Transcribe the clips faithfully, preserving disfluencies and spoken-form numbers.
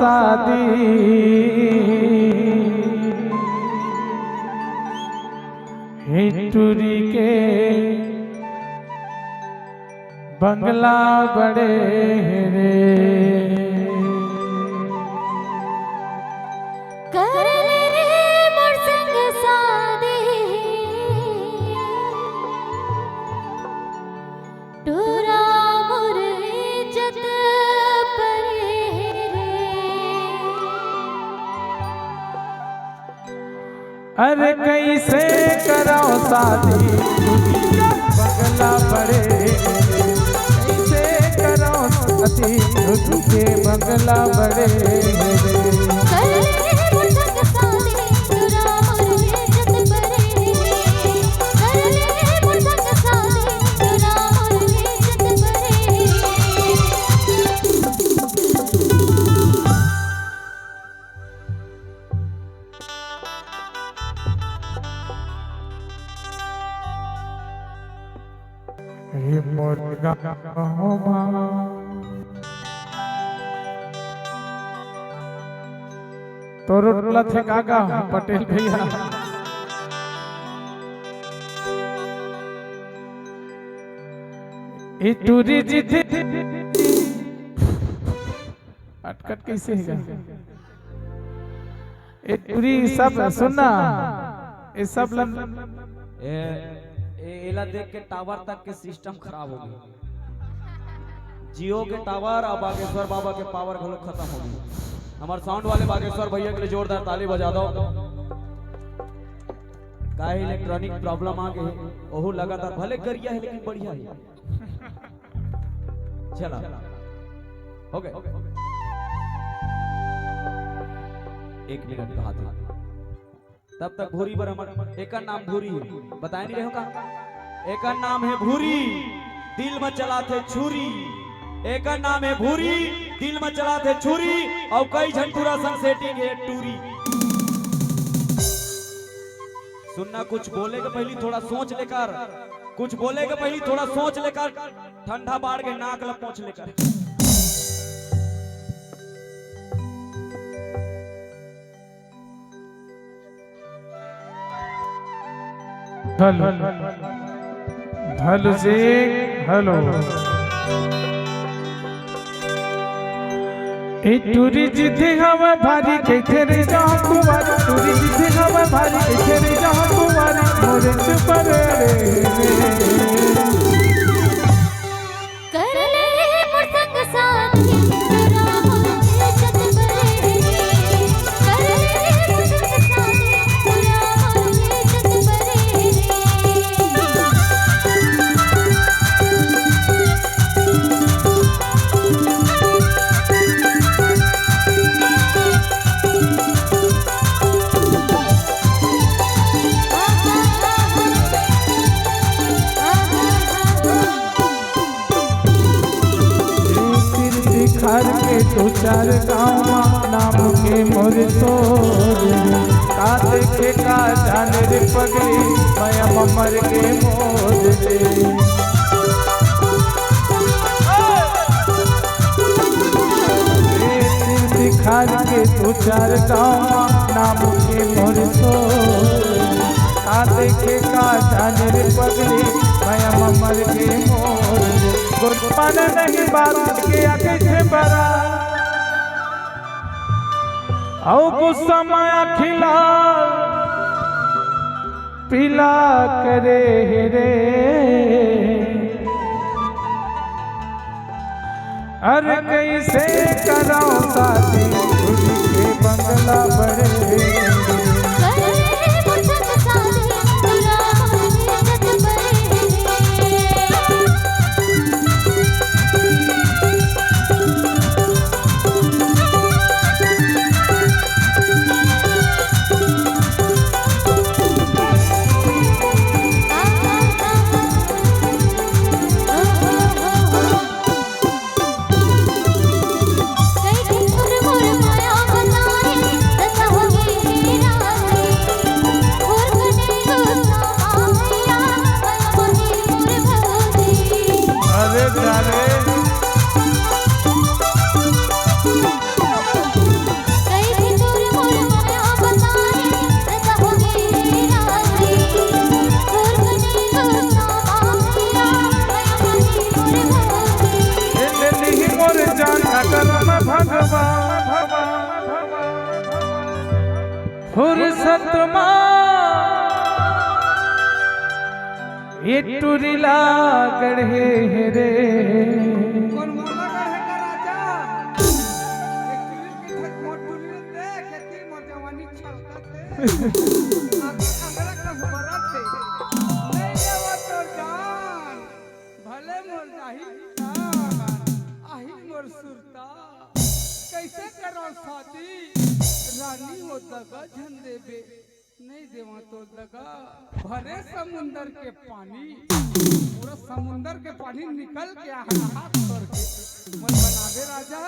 शादी। हे टूरी के बंगला बड़े हे रे। कर ले रे मोर संग शादी, टूरा मोर इज्जत परे रे। अरे कइसे करव शादी, टूरी के बंगला बड़े, कइसे करव शादी, टूरी के बंगला बड़े। हे मोर गाँव मा तोरो टोला थे का, का पटेल भैया? ए टूरी जी थे अटकट कइसे हे गा? ए टूरी सब सुनना, ए सब लन ए, ए, एला देख के टावर तक के सिस्टम खराब हो गे। जियो के टावर अउ बागेश्वर बाबा के पावर घलो खतम हो गे। हमर साउंड वाले बागेश्वर भैया के लिए जोरदार ताली बजा दो। काहे इलेक्ट्रॉनिक प्रॉब्लम आ गे, ओहू लगातार भले करिया हे लेकिन बढ़िया हे। चला, हो गे। एक मिनट कहा था। तब तक भूरी बर हमर, एकर नाम भूरी हे। बताए नहीं रहे हो का? एकर नाम हे भूरी, दिल में चलाथे छुरी। एकर नाम हे भूरी, दिल में चलाथे छुरी, अउ कई झन टूरा संग सेटिंग हे टूरी। सुनना, कुछ बोले के पहिली थोड़ा सोच लेकर, कुछ बोले के पहिली थोड़ा सोच लेकर, ठंडा बाढ़ के नाक ला पोंछ लेकर। हेलो, हेलो जी, हेलो। ए टूरी जिथे हवा भारी कहिथे रे जहाँ कुंवारी, टूरी जिथे हवा भारी कहिथे रे जहाँ कुंवारी, मोरे चुप रे। कर ले मोर संग शादी, तोरा मोर इज्जत बरे रे। कर ले मोर संग शादी, तोरा मोर इज्जत बरे रे। सिर दिखार के दो चार गाँव मा नाम के मोर सोर, का देखे का जाने रे पगली, मया ममर के मोर रे। ए सिर दिखार के दो चार गाँव मा नाम के मोर सोर, का देखे का जाने रे पगली, मया ममर के मोर रे। गोरपान नहीं बात के आगे से बड़ा, अउ गुस्सा माया खिला पीला करे हे रे। अरे कइसे करव शादी, टूरी के बंगला बड़े। फुरसत मा ये टुरी ला गढ़े हे रे। कोन मोला गढ़े का राजा? एक टुरी के ठक मोर टुरी देख, एती मोर जवानी छलकत हे। आगे अंगड़ा कस बरत हे। नहीं लेवा तोर जान, भले मोर जाही जान, आही मोर सुरता। कैसे करो शादी? रानी हो दगा झन देबे, नहीं देवा तो दगा। भरे समुंदर के पानी, पूरा समुंदर के पानी निकल के आ हाथ करके। मन बनावे राजा।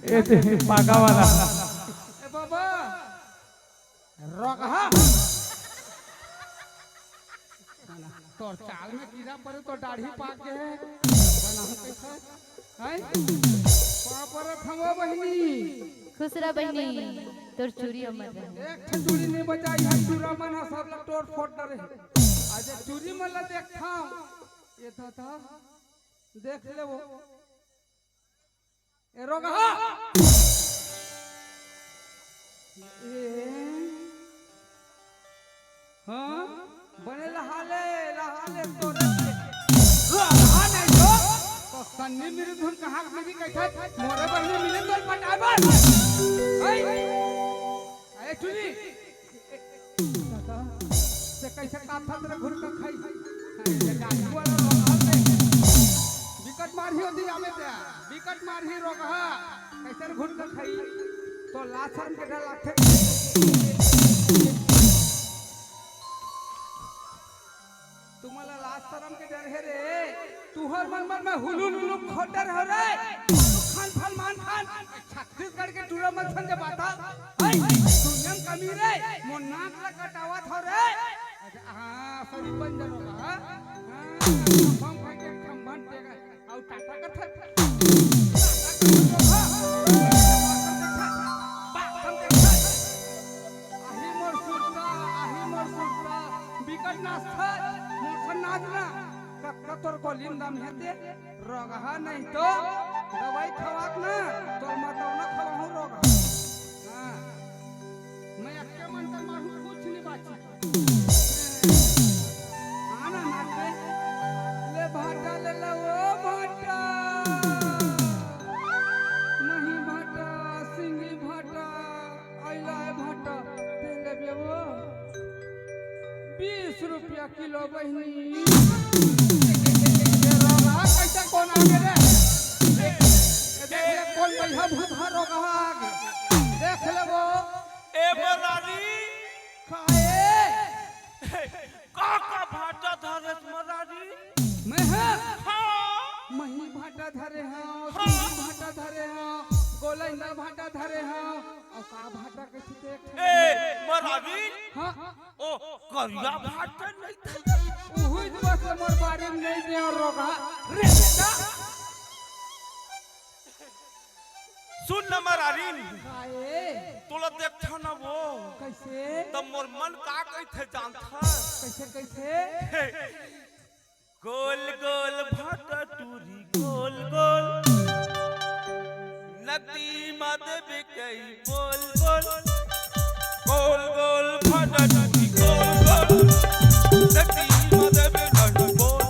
ए ते पागा वाला। ए बाबा, रोगहा। तोर चाल में कीड़ा परे, तोर दाढ़ी पाक गे हे। बनाहूं कैसे? हैं? पाँव परत हंव बहिनी। खुश रह बहिनी, तोर चूरी अमर रहे। एक ठन चूरी नहीं बचाई है, चूरा मन ह सब ला तोड़ फोड़ डरे हे। आज चूरी मन ला देखथंव। ये दादा, देख ले वो। ए रोगहा। ए। हाँ? बने लहाले, लहाले तो रोगहा नहीं तो। तो सन्नी मेरी धुन कहाँ मेरी कैसे? मोरे बहिनी मिले तो पटाए बर। अरे, अरे चुनी। दादा, ते कैसे काथत रे घुटका खाई? ये गाड़ी वाला रोगहा रे। बिकट मारही होती जामे ते। बिकट मारही रोगहा। कैसे रे घुटका खाई? तो लाज शरम के डर लागथे। तुम्हारा लाज शरम के डर हे रे। तुहर मन मन में हुलुल हुलुल खोटर हो रे। खान फल मान खान। छत्तीसगढ़ के टूरा मन सन जब आता, हई, दुनिया में कमी रे, मोर नाक ला कटावत हो रे। अच्छा, हाँ, सही बन जा रोगहा। हाँ, बम फेंक के खंभन टेका, अउ टाटा कर था। आही मोर सुरता, आही मोर सुरता, बिकट नाचता, मोर सन नाच ना, कक्का तोर गोली में दम हे ते। रोगहा नहीं तो दवाई खवात ना, तोर मतौना खवाहूं रोगहा। हाँ। मैं अक्के मन कर मारू, कुछ नहीं बाची। आना नाचे। ले भाटा ले ला ओ भाटा। मही भाटा, सिंगी भाटा, आइला ए भाटा, ते लेबे वो। बीस रुपया किलो बहिनी। ये रोगहा कैसे कोन आगे रे? ये देख ले कोन बढ़िया भूतहा रोगहा आगे। देख ले वो। ए मरारी। खाए। का का भाटा धरे मरारी? मैं हाँ। हाँ। मही भाटा धरे हंव, हाँ। सिंगी भाटा धरे हंव, गोलैंदा भाटा धरे हंव। अउ का भाटा कहिथे ते एक ठन ए, मरारी? हाँ। ओ, करिया भाटा नहीं था। उही तो बस मोर बारे में नहीं दे और रोगहा। रे बेटा। सुन न मरारी। काए? तोला देखथंव न वो। कैसे? तब मोर मन का कहिथे जानथस? कैसे, कैसे? गोल गोल भाटा टूरी गोल गोल, नदी मा देबे कई बोल बोल। गोल गोल भाटा टूरी गोल गोल, नदी मा देबे कई बोल।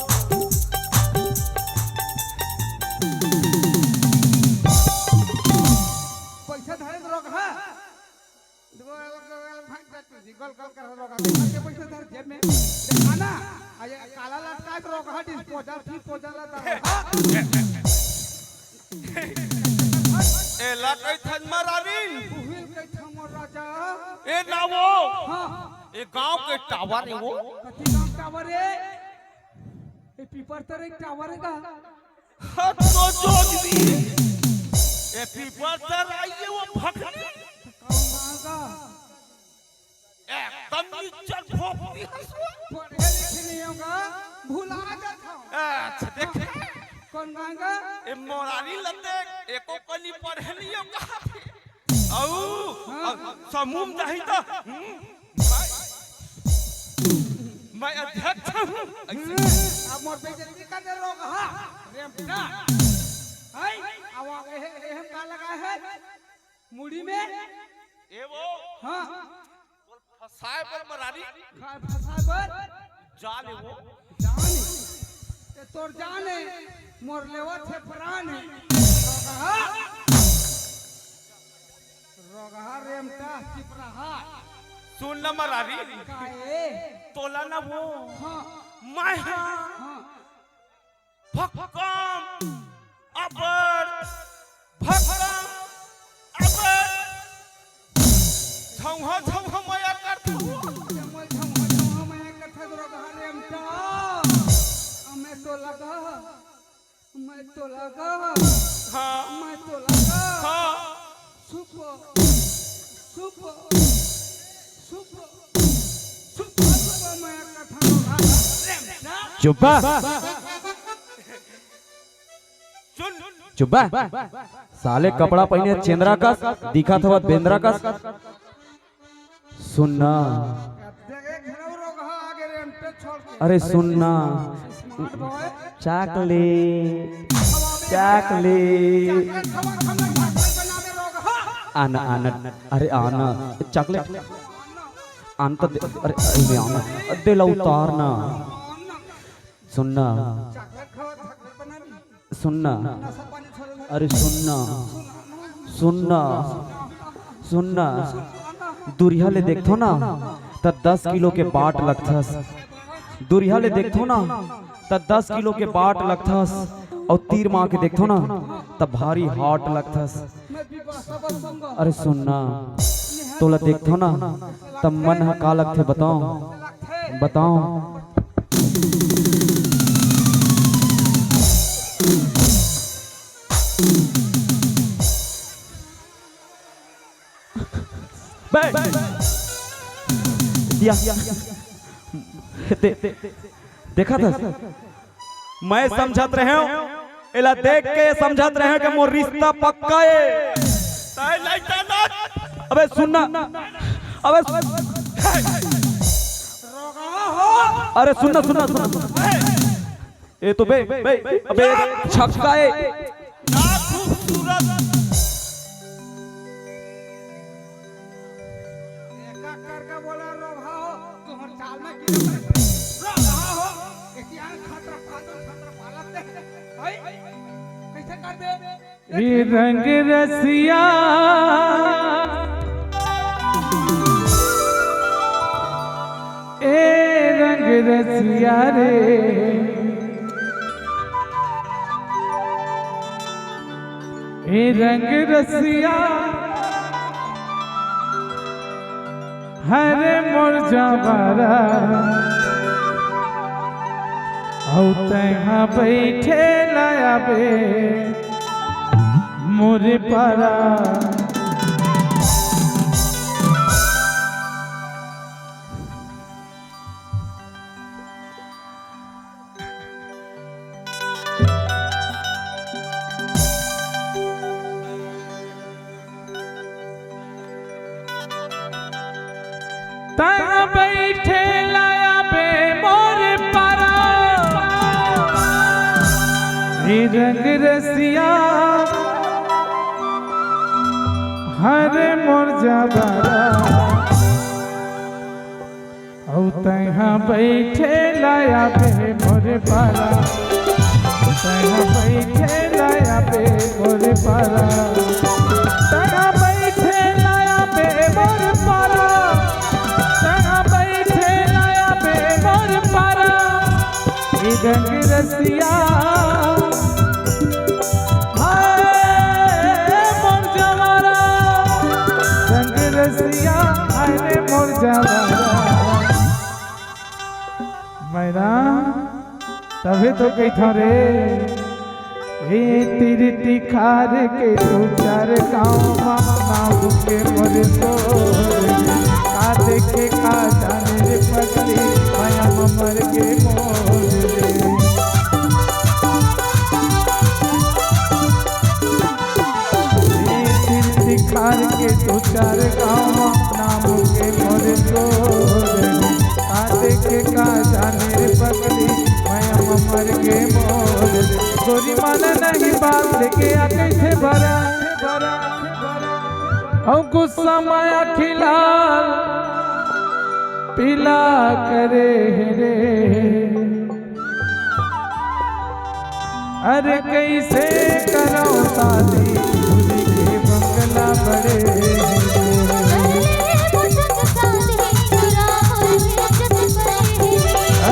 पैसा धरे तो रोगहा। गोल, गोल, गोल, भाग जा तू जी, गोल, गोल कर रोगहा। घर के पैसा धर जेब में। देखा ना, आ ये काला लटका के रोगहा, disposal, फिर पोजल ला दरोगा। ए लटई थन मरारी। उहिल के थमो राजा। ए नावो। हाँ। ए गांव के tower हे वो। कथी गांव tower हे? ए पीपर तर एक tower हे का? हद तो जोगरी। ए पीपर तर आई हे वो भकनी। कौन गांव का? एकदम निच्चर भोपनी हस वो। पढ़े लिखे नहीं होगा, भुला जाता हूँ। अच्छा, देखे? कौन गांव का? ए मोरारी लते, एको कनी पढ़े नहीं होगा। अउ, हाँ। अउ समूह में जाही त, हम्म, मैं, मैं अध्यक्ष हूँ। ऐसे। हम्म, अब मोर बेइज्जती कर दे रोगहा। रे बेटा। हाय, अब ए, ए, हम का लगा मुड़ी में। ए वो। हाँ। फंसाए बर मरारी। काय फंसाए बर? जान ए वो। जान ए? ए तोर जान ए, मोर लेवत हे प्राण ए। रोगहा, रोगहा रेमटा चिपराहा। सुन न मरारी। काय ए? तोला न वो। हाँ। मैं हाँ। हाँ। भक्कम अब्बड़, भक्कम अब्बड़। झौंहा झौंहा मया करथव। मैं झौंहा झौंहा मया करथव, रोगहा रेमटा। मैं तो लगा, मैं तो लगा। हाँ। मैं तो लगा। हाँ। सुप, सुप, सुप, सुप, सुप, मैं कथा नोधा। चुप बा। चुप बा। साले कपड़ा पहिने चेंदरा कस, दिखत हवत बेंदरा कस। सुन ना। अरे सुन ना। Chocolate, chocolate. आना, आना, अरे आना, चॉकलेट। आन तो दे, अरे, अरे, आना, दे ला उतार ना। सुन ना। सुन ना। अरे सुन ना। सुन ना। सुन ना। दुरिहा ले देखथो ना, त दस किलो के बाट लगथस। दुरिहा ले देखथो ना, त दस किलो के बाट लगथस। अउ तीर मार के देखथो ना, त भारी hot लगथस। अरे सुन ना, तोला देखथो ना, त मन ह का लगथे बताओ, बताओ। बे, या, दे, दे, देखा था। मैं समझत रहे हूँ, एला देख के समझत रहे हूँ कि मोर रिश्ता पक्का है। ताई लइका ना। अबे सुन ना, अबे, अरे सुन ना, सुन ना, सुन ना। ए तो बे, बे, अबे छक्का है। ना खूबसूरत। एका करके बोला, रोगहा हो, तोहर चाल में की रोगहा हो, एतियान खतर फातर खतर पालत दे। भाई, कैसे कर दे? ए रंग रसिया, ए रंग रसिया रे, ए रंग रसिया, हरे मोर जाबारा, अउ तैहा बैठे लाया बे मोर पारा। तैं बैठे लाया बे मोर पारा, हे रंग रसिया, हरे मोर जाबारा। अउ तैहा बैठे लाया बे मोर पारा, तैहा बैठे लाया बे मोर पारा, तैहा बैठे लाया बे मोर पारा, तैहा बैठे लाया बे मोर पारा। ए रंग रसिया, हाय मोर जवारा, रंग रसिया, हाय रे मोर जवारा। मैना, तभे तो कहिथंव रे, ए तीर तिखार के दू चार गाँव मा नाम के मोर सोर, का देखे का जाने रे पगली, माया मा मर गे मोर रे। ए तीर तिखार के दू चार गाँव मा नाम के मोर सोर, का देखे का जाने रे पगली, माया मा मर गे मोर रे। गोरी माना नहीं बात, लेके आ कइसे भरा, भरा, भरा। अउ गुस्सा म आँखी लाल पीला करे हे रे। अरे कइसे करव शादी, भूली के बंगला बड़े हे रे।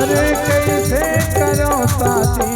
अरे कइसे करव शादी,